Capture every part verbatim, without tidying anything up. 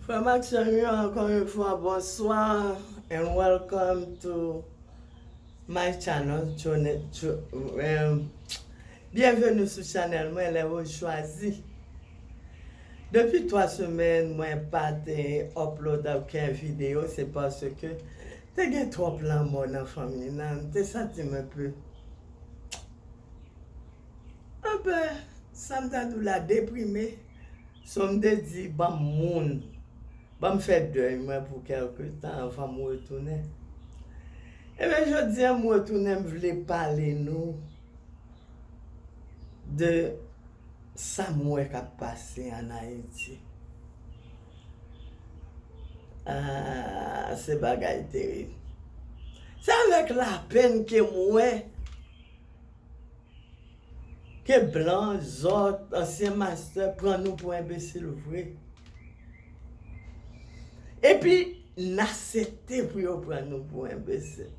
Frè m ak sè m yo, encore une fois, bonsoir and welcome to my channel. Chone- cho- em, Byenveni sou chanèl mwen, Les Roses Choisies. Depi twa semèn, mwen pa te upload okenn videyo, se paske te gen twòp lanmò nan fanmi nan, m te santi m enpe, enpe, sa m ta di w la, deprime. So, m te di, ban m moun, ban m fè dèy mwen pou kèlke tan anvan m retounen. Ebyen, jodi a, m retounen, m vle pale nou de sa m wè k ap pase ann Ayiti. Ah, se bagay terib. Se avèk lapenn ke m wè ke blan, zòt, ansyen mastè pran nou pou enbesil vre. Epi, n aksepte pou yo pran nou pou enbesil.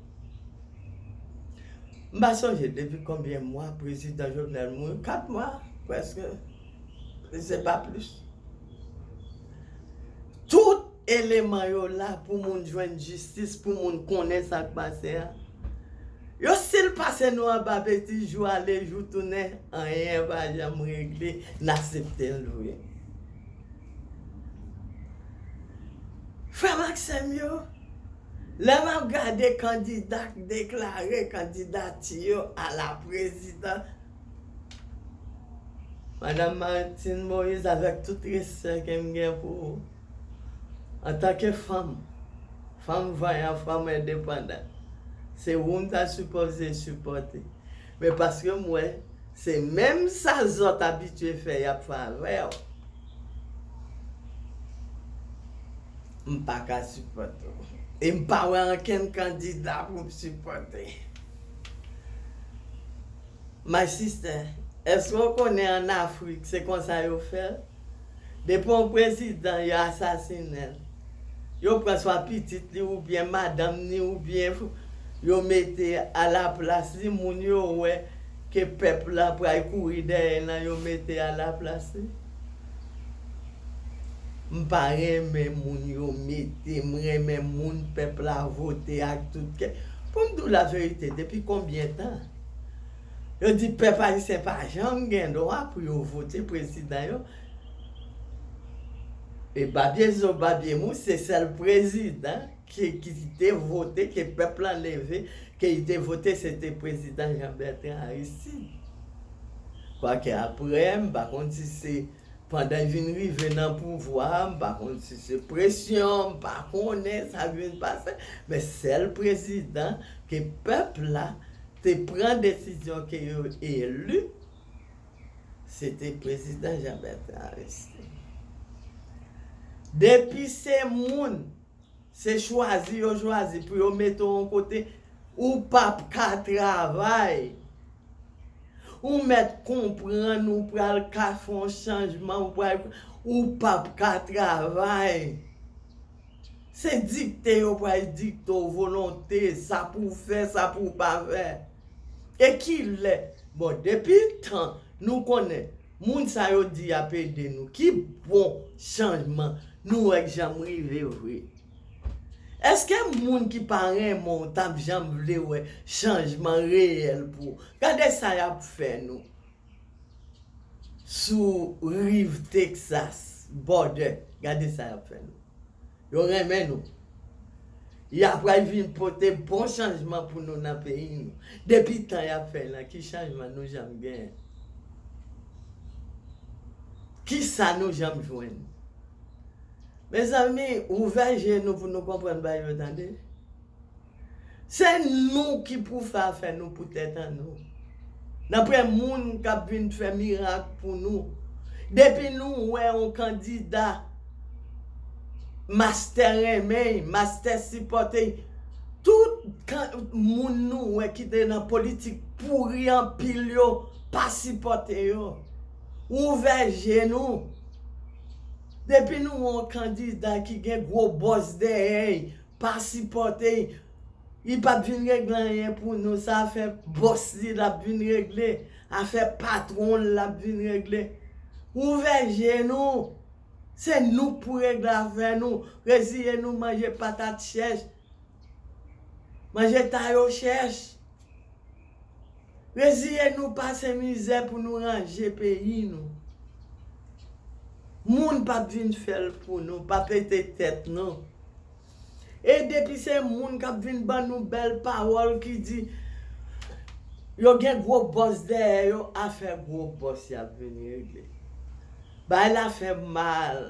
M pa sonje depi konbyen mwa prezidan Jovenel mouri, kat mwa, prèske, se pa plis. Tout eleman yo la pou moun jwenn jistis, pou moun konnen sa k pase a. Yo still pase nou anba betiz jou ale, jou tounen, anyen pa janm regle, n aksepte l vre. Frè m ak sè m yo, lè m ap gade kandida k deklare kandidati yo a la prezidan, Madanm Martine Moïse, avèk tout respè ke m gen pou ou, antanke fanm, fanm vanyan, fanm endepandan, se ou m ta sipoze sipòte. Men paske m wè se menm sa zòt abitye fè y ap fè avè w, m pa ka sipòte w. E m pa wè ankenn kandida pou m sipòte. My sister, èske w konnen ann Afrik se konsa yo fè l? Depi yon prezidan yo asasinen l, yo pran swa pitit li oubyen madanm ni oubyen yo mete alaplas li, moun yo wè ke pèp la pral kouri dèyè l lan, yo mete alaplas li. M pa renmen moun yo mete, m renmen moun pèp la vote ak tout kè. Pou m di w laverite, depi konbyen tan yo di pèp ayisyen pa janm gen dwa pou yo vote prezidan yo? E babye zo, babye mou, se sèl prezidan ki, ki te vote, ke pèp lan leve, ke li te vote, se te prezidan Jean Bertrand Aristide. Kwake apre, m pa konn si se pandan l vin rive nan pouvwa a, m pa konn si se presyon, m pa konnen sa k vin pase, men sèl prezidan ke pèp la te pran desizyon ke yo eli, se te prezidan Jean Bertrand Aristide. Depi se moun, se chwazi yo chwazi pou yo mete w yon kote, ou p ap ka travay. Ou mèt konprann ou pral ka fè yon chanjman, ou pral, ou p ap ka travay. Se dikte yo pral dikte w volonte, sa pou w fè, sa pou w pa fè. E kilè? Bon, depi tan nou konnen moun sa yo di y ap ede nou, ki bon chanjman nou wè k janm rive vre? Èske moun ki pa renmen w t ap janm vle wè chanjman reyèl pou ou? Gade sa y ap fè nou sou riv Texas, bòdè. Gade sa y ap fè nou. Yo renmen nou. Y ap pral vin pote bon chanjman pou nou nan peyi nou. Depi tan y ap fè l lan, ki chanjman nou janm genyen? Kisa nou janm jwenn? Mezanmi, ouvè je nou pou nou konprann bagay yo, tande. Se nou ki pou fè afè nou pou tèt an nou. N ap wè moun k ap vin fè mirak pou nou. Depi nou wè yon kandida mastè renmen, mastè sipòte, tout kan- moun nou wè ki te nan politik pouri anpil yo pa sipòte yo. Ouvè je nou. Depi nou wè yon kandida ki gen gwo bòs dèyè l, pa sipòte l, li p ap vin regle anyen pou nou. Sa afè bòs li l ap vin regle, afè patwon l l ap vin regle. Ouvè je nou. Se nou k pou regle afè nou. Reziye nou manje patat chèch, manje tayo chèch. Reziye nou pase mizè pou nou ranje peyi nou. Moun p ap vin fè l pou nou, pa pete tèt nou. E depi se moun k ap vin ban nou bèl pawòl ki di yo gen gwo bòs dèyè yo, afè gwo bòs y ap vin regle. Bagay la fè mal.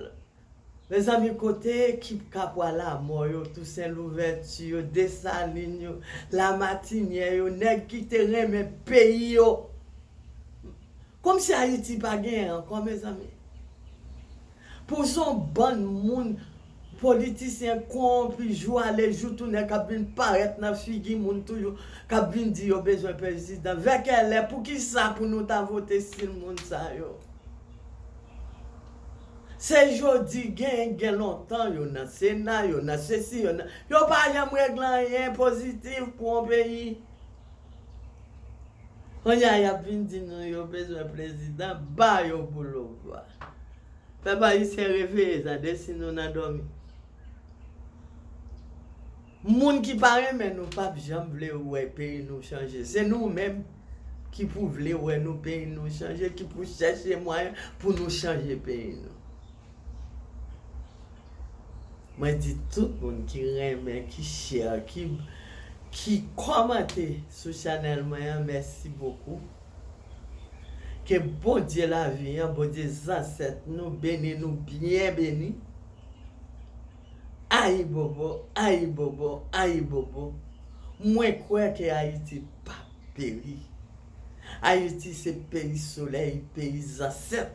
Mezanmi, kote ekip Kapwa Lamò yo, Tousen Louvèti yo, Desalin yo, Lamatinyè yo, nèg ki te renmen peyi yo? Kòmsi Ayiti pa genyen ankò, mezanmi. Pou se yon bann moun, politisyen kowonpi, jou ale, jou tounen, k ap vin parèt nan figi moun toujou, k ap vin di yo bezwen prezidan. Vè kèlè, poukisa pou nou ta vote stil moun sa yo? Se jodi, gen, gen lontan, yo nan Sena, yo nan sesi, yo nan, yo pa janm regle anyen pozitif pou yon peyi. Kounye a, y ap vin di nou yo bezwen prezidan, ba yo boulova. Pèp ayisyen, reveye, tande, si nou nan dòmi. Moun ki pa renmen nou p ap janm vle wè peyi nou chanje. Se nou menm ki pou vle wè nou, peyi nou chanje, ki pou chèche mwayen pou nou chanje peyi nou. Mwen di tout moun ki renmen, ki share, ki, ki kòmante sou chanèl mwen an, mèsi bokou. Ke Bondye lavi an, Bondye zansèt nou, beni nou, byen beni. Ayibobo, ayibobo, ayibobo. Mwen kwè ke Ayiti p ap peri. Ayiti se peyi solèy, peyi zansèt.